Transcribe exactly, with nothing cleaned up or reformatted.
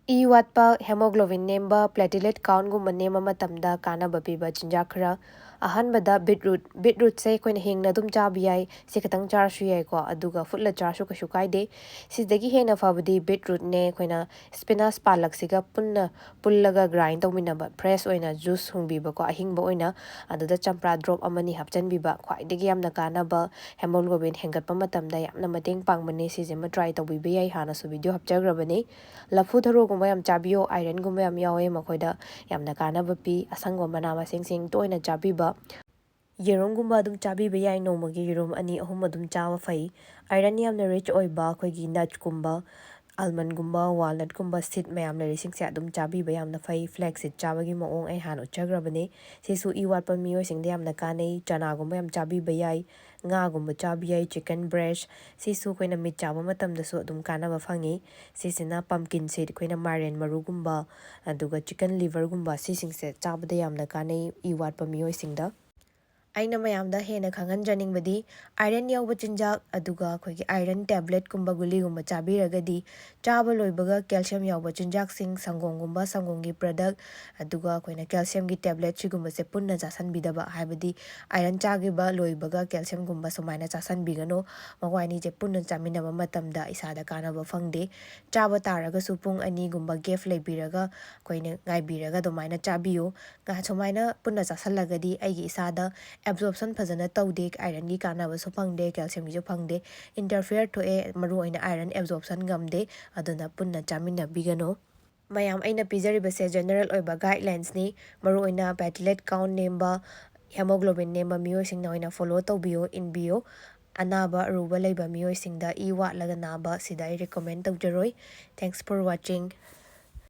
E ꯋꯥꯠꯄ, hemoglobin ꯅꯦꯝꯕ, platelet count ꯒꯨꯝꯕ ꯅꯦꯝꯕ ꯃꯇꯝꯗ ꯀꯥꯟꯅꯕ ꯄꯤꯕ ꯆꯤꯟꯖꯥꯛ ꯈꯔ꯫ ꯑꯍꯥꯟꯕꯗ beetroot꯫ Beetroot ꯁꯦ ꯑꯩꯈꯣꯏꯅ ꯍꯤꯡꯅ ꯑꯗꯨꯝ ꯆꯥꯕ ꯌꯥꯏ, ꯁꯤ ꯈꯛꯇꯪ ꯆꯥꯔꯁꯨ ꯌꯥꯏꯀꯣ, ꯑꯗꯨꯒ ꯐꯨꯠꯂ ꯆꯥꯔꯁꯨ ꯀꯩꯁꯨ ꯀꯥꯏꯗꯦ꯫ ꯁꯤꯗꯒꯤ ꯍꯦꯟꯅ ꯐꯕꯗꯤ beetroot ꯅꯦ, ꯑꯩꯈꯣꯏꯅ spinach ꯄꯥꯂꯛꯁꯤꯒ ꯄꯨꯟꯅ ꯄꯨꯜꯂꯒ grind ꯇꯧꯃꯤꯟꯅꯕ, fresh ꯑꯣꯏꯅ juice ꯁꯨꯡꯕꯤꯕꯀꯣ, ꯑꯍꯤꯡꯕ ꯑꯣꯏꯅ꯫ ꯑꯗꯨꯗ ꯆꯝꯄ꯭ꯔꯥ drop ꯑꯃꯅꯤ ꯍꯥꯞꯆꯤꯟꯕꯤꯕ, ꯈ꯭ꯋꯥꯏꯗꯒꯤ ꯌꯥꯝꯅ ꯀꯥꯟꯅꯕ, hemoglobin ꯍꯦꯟꯒꯠꯄ ꯃꯇꯝꯗ ꯌꯥꯝꯅ ꯃꯇꯦꯡ ꯄꯥꯡꯕꯅꯦ꯫ ꯁꯤꯁꯤꯃ try ꯇꯧꯕꯤꯕ ꯌꯥꯏ, ꯍꯥꯟꯅꯁꯨ video ꯍꯥꯞꯆꯈ꯭ꯔꯕꯅꯤ꯫ ꯂꯐꯨ ꯊꯔꯣꯒꯨꯝꯕ ꯌꯥꯝ ꯆꯥꯕꯤꯌꯣ, iron ꯒꯨꯝꯕ ꯌꯥꯝ ꯌꯥꯎꯋꯦ, ꯃꯈꯣꯏꯗ ꯌꯥꯝꯅ ꯀꯥꯟꯅꯕ ꯄꯤ꯫ ꯑꯁꯪꯕ ꯃꯅꯥ ꯃꯁꯤꯡꯁꯤꯡ ꯇꯣꯏꯅ ꯆꯥꯕꯤꯕ꯫ ꯌꯦꯔꯨꯝꯒꯨꯝꯕ ꯑꯗꯨꯝ ꯆꯥꯕꯤꯕ ꯌꯥꯏ, ꯅꯣꯡꯃꯒꯤ ꯌꯦꯔꯨꯝ ꯑꯅꯤ ꯑꯍꯨꯝ ꯑꯗꯨꯝ ꯆꯥꯕ ꯐꯩ꯫ Iron ꯌꯥꯝꯅ rich ꯑꯣꯏꯕ ꯑꯩꯈꯣꯏꯒꯤ nuts ꯀꯨꯝꯕ, almond ꯒꯨꯝꯕ, walnut ꯀꯨꯝꯕ, seed ꯃꯌꯥꯝ ꯂꯩꯔꯤꯁꯤꯡꯁꯦ ꯑꯗꯨꯝ ꯆꯥꯕꯤꯕ ꯌꯥꯝꯅ ꯐꯩ꯫ Flax seed ꯆꯥꯕꯒꯤ ꯃꯑꯣꯡ ꯑꯩ ꯍꯥꯟꯅ ꯎꯠꯆꯈ꯭ꯔꯕꯅꯦ꯫ ꯁꯤꯁꯨ ꯏ ꯋꯥꯠꯄ ꯃꯤꯑꯣꯏꯁꯤꯡꯗ ꯌꯥꯝꯅ ꯀꯥꯟꯅꯩ꯫ ꯆꯅꯥꯒꯨꯝꯕ ꯌꯥꯝ ꯆꯥꯕꯤꯕ ꯌꯥꯏ, ꯉꯥꯒꯨꯝꯕ ꯆꯥꯕ ꯌꯥꯏ, chicken breast꯫ ꯁꯤꯁꯨ ꯑꯩꯈꯣꯏꯅ meat ꯆꯥꯕ ꯃꯇꯝꯗꯁꯨ ꯑꯗꯨꯝ ꯀꯥꯟꯅꯕ ꯐꯪꯉꯤ꯫ ꯁꯤꯁꯤꯅ pumpkin seed, ꯑꯩꯈꯣꯏꯅ ꯃꯥꯏꯔꯦꯟ ꯃꯔꯨꯒꯨꯝꯕ, ꯑꯗꯨꯒ chicken liver ꯒꯨꯝꯕ, ꯁꯤꯁꯤꯡꯁꯦ ꯆꯥꯕꯗ ꯌꯥꯝꯅ ꯀꯥꯟꯅꯩ ꯏ ꯋꯥꯠꯄ ꯃꯤꯑꯣꯏꯁꯤꯡꯗ꯫ ꯑꯩꯅ ꯃꯌꯥꯝꯗ ꯍꯦꯟꯅ ꯈꯪꯍꯟꯖꯅꯤꯡꯕꯗꯤ, iron ꯌꯥꯎꯕ ꯆꯤꯟꯖꯥꯛ, ꯑꯗꯨꯒ ꯑꯩꯈꯣꯏꯒꯤ iron tablet ꯀꯨꯝꯕ ꯒꯨꯂꯤꯒꯨꯝꯕ ꯆꯥꯕꯤꯔꯒꯗꯤ, ꯆꯥꯕ ꯂꯣꯏꯕꯒ calcium ꯌꯥꯎꯕ ꯆꯤꯟꯖꯥꯛꯁꯤꯡ, ꯁꯪꯒꯣꯝꯒꯨꯝꯕ, ꯁꯪꯒꯣꯝꯒꯤ product, ꯑꯗꯨꯒ ꯑꯩꯈꯣꯏꯅ calcium ꯒꯤ tablet ꯁꯤꯒꯨꯝꯕꯁꯦ ꯄꯨꯟꯅ ꯆꯥꯁꯟꯕꯤꯗꯕ, ꯍꯥꯏꯕꯗꯤ iron ꯆꯥꯈꯤꯕ ꯂꯣꯏꯕꯒ calcium ꯒꯨꯝꯕ ꯁꯨꯃꯥꯏꯅ ꯆꯥꯁꯟꯕꯤꯒꯅꯨ꯫ ꯃꯈꯣꯏ ꯑꯅꯤꯁꯦ ꯄꯨꯟꯅ ꯆꯥꯃꯤꯟꯅꯕ ꯃꯇꯝꯗ ꯏꯁꯥꯗ ꯀꯥꯟꯅꯕ ꯐꯪꯗꯦ꯫ ꯆꯥꯕ ꯇꯥꯔꯒꯁꯨ ꯄꯨꯡ ꯑꯅꯤꯒꯨꯝꯕ gap ꯂꯩꯕꯤꯔꯒ, ꯑꯩꯈꯣꯏꯅ ꯉꯥꯏꯕꯤꯔꯒ ꯑꯗꯨꯃꯥꯏꯅ ꯆꯥꯕꯤꯌꯨ꯫ ꯉꯥ-, ꯁꯨꯃꯥꯏꯅ ꯄꯨꯟꯅ ꯆꯥꯁꯜꯂꯒꯗꯤ ꯑꯩꯒꯤ ꯏꯁꯥꯗ absorption ꯐꯖꯅ ꯇꯧꯗꯦ, iron ꯒꯤ ꯀꯥꯟꯅꯕꯁꯨ ꯐꯪꯗꯦ, calcium ꯒꯤꯁꯨ ꯐꯪꯗꯦ, interfere ꯊꯣꯛꯑꯦ, ꯃꯔꯨꯑꯣꯏꯅ iron absorption ꯉꯝꯗꯦ꯫ ꯑꯗꯨꯅ ꯄꯨꯟꯅ ꯆꯥꯃꯤꯟꯅꯕꯤꯒꯅꯨ꯫ ꯃꯌꯥꯝ, ꯑꯩꯅ ꯄꯤꯖꯔꯤꯕꯁꯦ general ꯑꯣꯏꯕ guidelines ꯅꯤ꯫ ꯃꯔꯨꯑꯣꯏꯅ platelet count ꯅꯦꯝꯕ, hemoglobin ꯅꯦꯝꯕ ꯃꯤꯑꯣꯏꯁꯤꯡꯅ ꯑꯣꯏꯅ follow ꯇꯧꯕꯤꯌꯨ, ꯏꯟꯕꯤꯌꯨ꯫ ꯑꯅꯥꯕ ꯑꯔꯨꯕ ꯂꯩꯕ ꯃꯤꯑꯣꯏꯁꯤꯡꯗ ꯏ ꯋꯥꯠꯂꯒ ꯅꯥꯕ, ꯁꯤꯗ ꯑꯩ recommend ꯇꯧꯖꯔꯣꯏ꯫ Thanks for watching.